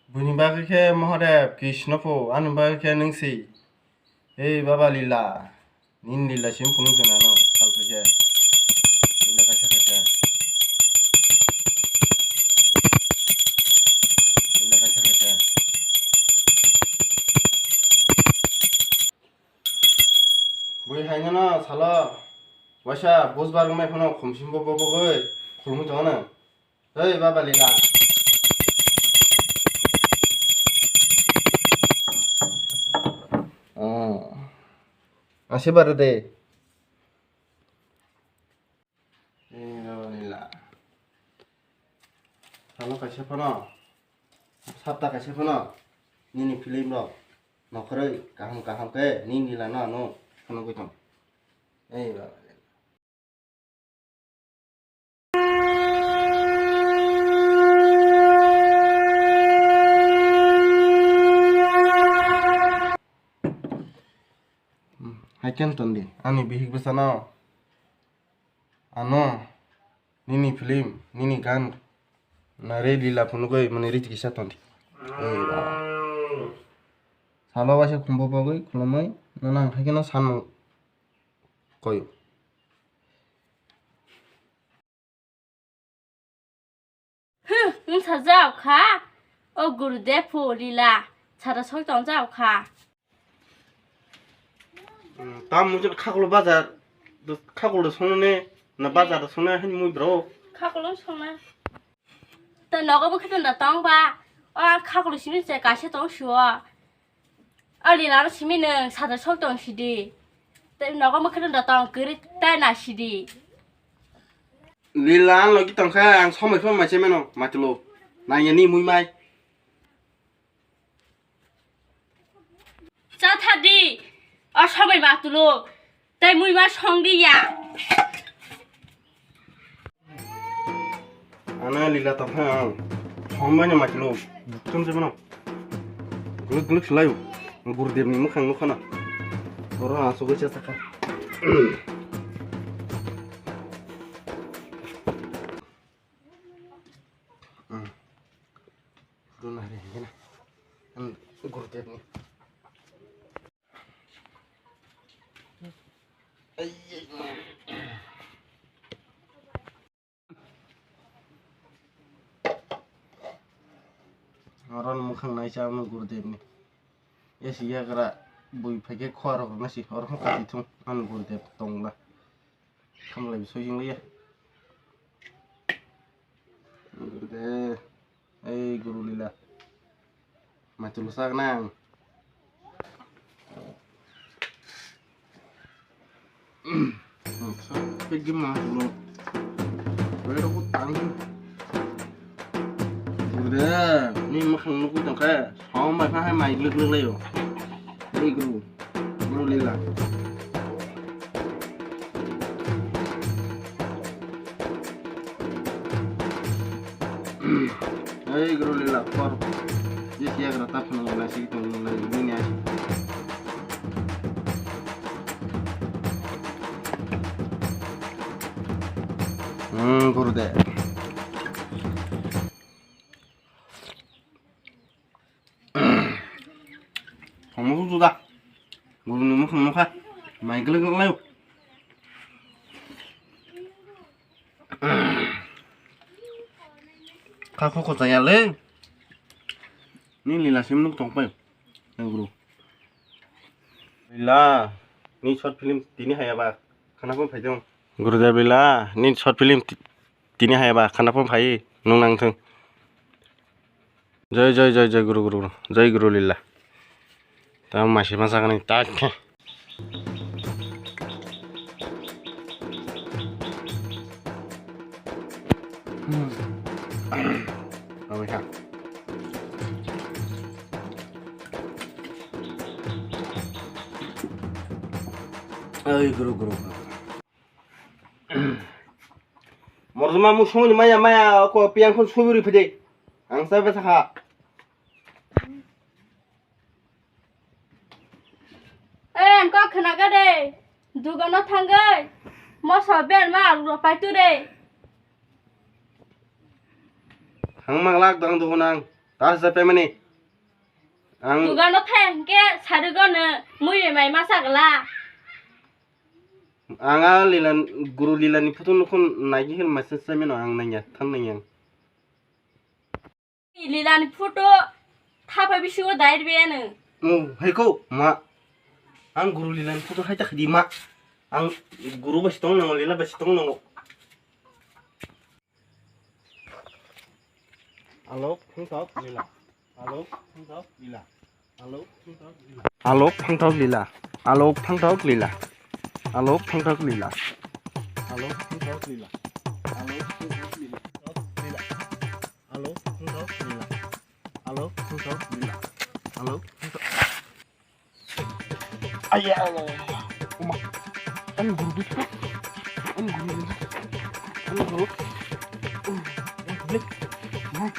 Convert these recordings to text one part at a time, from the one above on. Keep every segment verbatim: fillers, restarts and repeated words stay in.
Buini bagwi khe Mahadev Krishna pho, ani bagwi khe nwng si. Ei Baba Lila, nini lila sim phunuk jana no, sal phaikhe. Lila kaisa kaisa. Lila kaisa kaisa. Bui haino no salo, waisa bujbar wngmai phano khumsimbo bobogwi khulumwi tongo no. Hei Baba Lila. Oh. Ase bare de. Hei Baba Lila. Salo kaisa phano. Sapta kaisa phano. Nini film rok. Nokhoroi kaham kaham khe nini lila no ano phunugwi tong. Hei Baba Lila. Hai khe tondi, ani bihik bwsano ano nini film, nini gan nari lila phunugwi mani riti kisa tondi. Ei ba. Salo waisa khumbo bagwi khulumwi nono ang hai kheno sanmung koyo. Hmm, wngsa jao kha. O Gurudev pho lila sara soi tong jao kha. Hmm, tam mujur khakulo bazar, khakulo songnani na bazar songnani hani mui bro. Khakulo songna. Tei nogo bo khe tong da tong ba. O khakulo simi se kaisa tong suo. O lila no simi nwng sara soi tong sidi. Tei nogo bo khe tong da tong kwrwi tai na sidi. Lila ang logi tongkha, ang somoi phano mai se mano, matilo. Nangya ni mui mai. Cha tha di, o somoi matilo. Tei mui ma song di ya. Ano lila tongkha ang. Somoi no matilo. Buktum se mano. Gluk gluk selayu. Gurudev ni mukhang nukha na. Oro asugwi cha sakha. Hmm. Runa re hingena. An Gurudev ni. Ai, ai, ai. Oro ni mukhang naisa ang Gurudev ni. Esi yagra bui phaikhe khua rok nasi oro kati thung ang Gurudev tongla. Khamlai bisoi jing liya. Guru de, ei guru lila. Maitu lusak nang. Pegi ma lo. Pero ko tang. Guru de, ni makhang nukui tongkhe. Hong bai pha hai mai gluk gluk layo. Ei guru. Guru lila. Ei guru lila kor. Jis yagra ta phano nai sigi tong nai nini ai. Hmm, guru de. Tongmo juda. Guruni mukhang nukha. Mai glak glak layo. Kha kho kho chaya le. Ni lila sim nuk tong pai. Guru. Lila, ni short film tini haya ba. Khana pho phaidong. Guru de lila, ni short film ti-, tini haya ba. Khana pho phai. Nung nang thung. Jai, jai, jai, jai, guru, guru, guru. Jai guru lila. Tamo masi masa kani tak khe. Hmm. Abaiha. Ai, guru, guru, guru. Morjoma mung songni maya maya ko piyang khun suburi phide. Ang sa besa kha. Eh, ang kok khna ga de. Dugan no thangwi. Moso ber ma alu pai tu de. Hang mang lak dang dugan ang. Ta sa pemani. Ang Tugano thai hwnkhe sarigwno mui bai mai masa gla. Ang a lila, guru lila ni photo nukho naigi hil masa samino ang nangya, thang nangya. Lila ni photo thapa bisingo dai rwbiyano. Oh, hai ko, ma. Ang guru lila ni photo hai ta khidi ma. Ang guru bai si tong nango, lila bai si tong nango. Alo, phangthok lila. Alo, phangthok lila. Alo, phangthok lila. Alo, phangthok lila. Alo, phangthok lila. Alo, phangthok lila. Alo, phangthok lila. Alo, phangthok lila. Alo, phangthok lila. Alo, phangthok. Aya, aya, aya. Uma. Ani guru bisu. Ani guru bisu. Ani guru. Blek. Blek.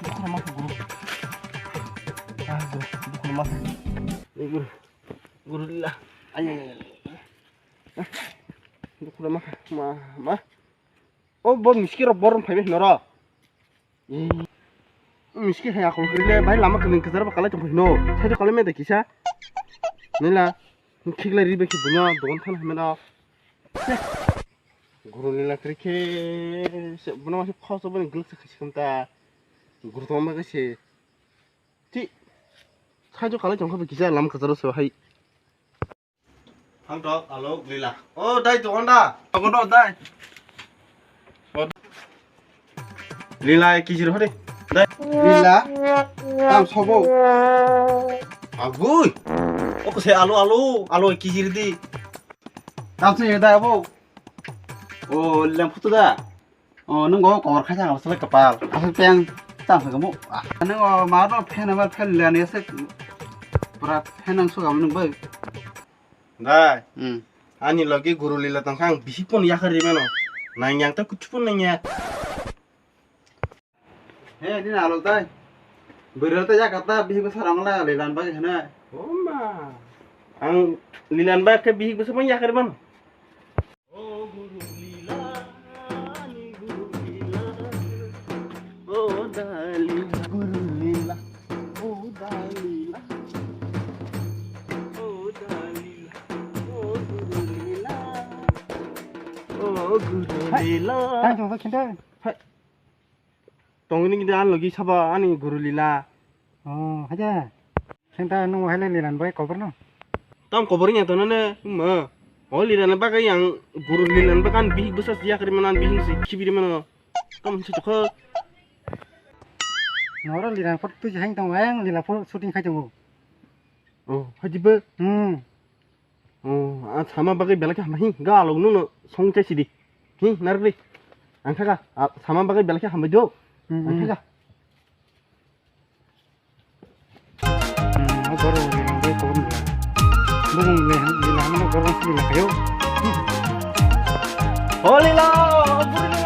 Dukura masa guru. Ah, guru. Dukura masa. Ini guru. Guru lila. Aya, aya, aya. Ah. Dukura masa. Ma, ma. O bo miski rok borom phaibai hinoro. Miski hai akol kri le bai lama kring kjar ba kalai tong phino. Sai kalai me de kisa. Nila. Khiklai ri bai ki bunya dogon than hamena. Guru lila kri khe se buno ma se khoso bani gluk se khiskam ta. Guru tong ma se. Ti. Sai kalai tong kha kisa lama kjar so hai. Phangthok, alo, lila. O, dai, dokan da. Dokan da, dai. O, lila, ek kg rohde. Dai. Lila. Tam sobo. Agui. O, kose alo, alo, alo, ek kg ridi. Tam se dai, abo. O, lila, photo da. O, nwng bo kobor khaisa ang salai kapal. Aswk peng tang sa kamo. Ah, nwng o ma no fan ama fan le ani se. Pura fan ang suka nwng bai. Dai. Hmm. Ani logi guru lila tangkha ang bihik pon yakar ri mano. Nang yang ta kuchu pon nang ya. He, ni na lo dai. Bwrwi ta yakar ta bihik bwsa rang la le lan bai hena. O ma. Ang lilan bai ke bihik bwsa pon yakar ri mano. O guru lila, ani guru lila, o dali guru lila, o dalila, o dalila, o guru lila, o guru lila. Hai, hai. Tongini gidi an logi saba ani guru lila. Oh, haja. Senta nung hai le lilan bai kobor no. Tam kobor nya to ne ma. O lilan ba ga yang guru lilan ba kan bihik bwsa siya kari manan bihik si kibiri mano. Tam si to kho. Noro lilan phot tu jahing tong ayang lila phot shooting khai tongo. Oh, haji ba. Hmm. Oh, a sama bagwi belai khe hambai hi, ga alok nungno song chai sidi. Hi, narwk di. Ang kha ga, a sama bagwi belai khe hambai do. Hmm, hmm. Ang kha ga. Hmm, o boro ni nang bai kolom de. Bung le, le hamno boro ni le kayo. O lila, o boro ni